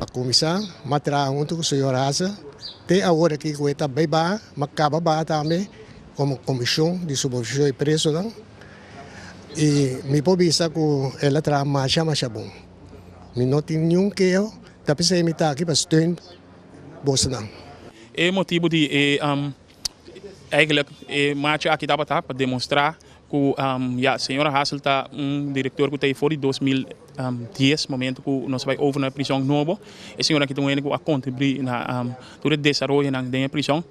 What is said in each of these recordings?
A kuminsá m'a traha huntu ku señor Hazel te awor aki ku e ta bai baha, m'a kaba baha tambe komo komishon di supervishon di presonan i mi por bisa ku el a traha masha masha bon. Mi no tin niun keho, ta p'esei mi ta aki pa steun bosonan. E motibu di e eigenlijk e marcha aki tabata pa demostra ku ya señora Hassel ta un director ku ta ei for di 2010 momento ku nos a bai over na e prison nobo. E señora aki ta un hende ku a kontribuí na tur e desaroyonan den e prison.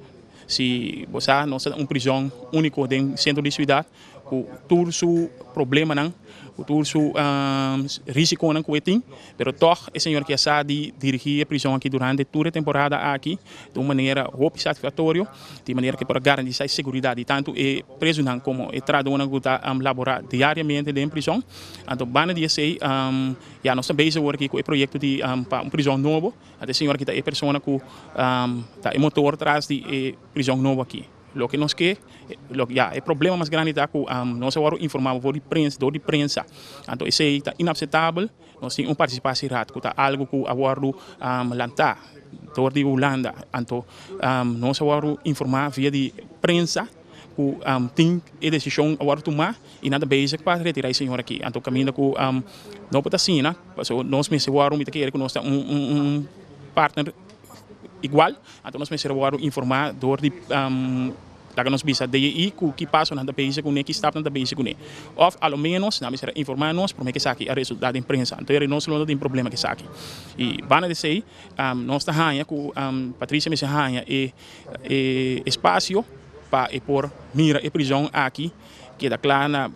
Si bo sa nos ta un prison úniko den sentro di siudat ku tur su problemanan, ku tur su risikonan ku e tin, pero tòg e señor ke a sa di dirigí e prison aki durante tur e temporada aki di un manera hopi satisfaktorio, di manera ku e por a garantisá e seguridat di tantu e prezunan komo e trahadónan ku ta laborá diariamente den prison. Anto banda di esei ya nos ta bezig awor aki ku e proyekto di pa un prison nobo, anto e señor aki ta e persona ku ta e motor tras di e prison nobo aki. Loke nos ke, ya, e problema mas grandi ta ku nos a wòrdu informá for di prensa, dor di prensa. Anto esei ta inapsetabel. Nos tin un partisipasieraad ku ta algu ku a wòrdu lantá dor di Hulanda. Anto nos a wòrdu informá via di prensa ku tin e desishon a wòrdu tumá i nan ta bezig pa retirá e señor aki. Anto kaminda ku no por ta asina, pasobra nos mester wòrdu, mi ta kere ku nos ta un partner igual. Anto nos mester a wòrdu informá dor di laga nos bisa DJI ku ki pasonan ta bezig kuné, ki stapnan ta bezig kuné. Òf a lo ménos nan mester a informá nos promé ku esaki a resultá den prensa. Anto eri nos lo no tin problema ku esaki. I banda di esei nos ta haña ku Patricia mester haña e e espasio pa e por mira e prizòn aki keda kla na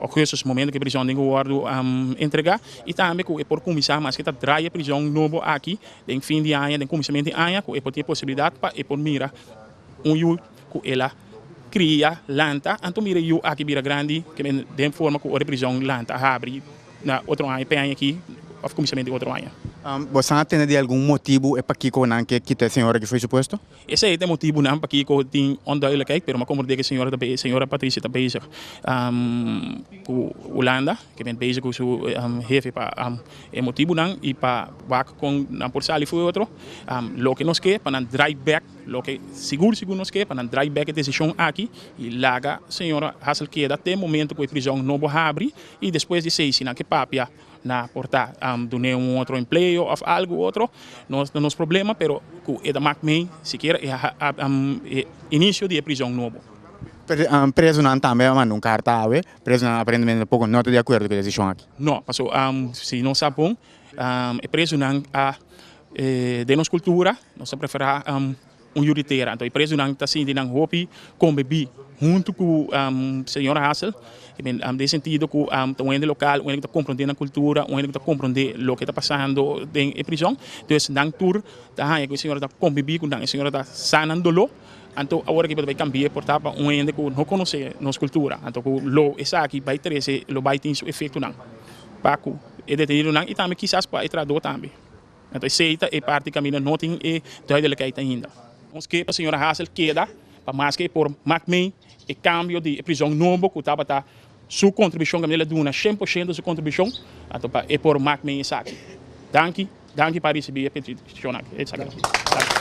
Augustus, momento ku e prizòn tin ku wòrdu entregá i tambe ku e por kuminsá maske ta draai e prizòn nobo aki den fin di aña, den kuminsamentu di aña ku e por tin e posibilidat pa e por mira un yu ku el a kria, lanta, anto mira e yu aki bira grandi den forma ku ora e prizòn lanta habri na otro aña, pe aña aki òf kuminsamentu di otro aña. Boso a tende di algun motibu e pakiko nan ke kita e señora aki for su puesto? Esei ta e motibunan pakiko tin onduidelijkheid, pero mi a komprendé ku e señora ta be, señora Patricia ta bezig ku Hulanda, ke bent bezig ku su hefe pa e motibunan i pa wak kon nan por sali fu e otro. Loke nos ke pa nan draai bek, loke sigur sigur nos ke pa nan draai bek e desishon aki i laga señora Hassel keda te momento ku e prizòn nobo habri i despues di esei si nan ke papia Na por ta dun'é un otro empleo of algu otro, no ta nos problema, pero ku e ta mak mei sikiera e inicio di e prizon nobo. Prezunan tambe a manda un karta awe, prezunan aparentemente tampoco no ta di akuerdo ku e desishon aki. No, paso si nos sa bon, e prezunan a den nos kultura nos ta preferá un yu di tera. Anto e prezunan ta sinti nan hopi kombibí huntu ku señor Hassel, den sentido ku ta un hende lokal, un hende ku ta komprondé nan kultura, un hende ku ta komprondé loke ta pasando den e prizòn. Dus nan tur ta haña ku e señora ta kombibí ku nan, e señora ta sa nan doló. Anto awor aki bo ta bai kambi'é por ta pa un hende ku no konosé nos kultura. Anto ku lo esaki bai trese, lo bai tin su efektonan pa ku e detenidonan i tambe kisas pa e trahadó tambe. Anto esei ta e parti kaminda no tin e duidelijkheid ainda. Nos ke pa señora Hassel keda pa maske e por mak mee e kambio di e prizon nobo ku tabata su kontribushon kaminda el a duna 100% su kontribushon anto pa e por mak mee esaki. Danki, danki pa risibí e petishon aki. Esaki. Danki.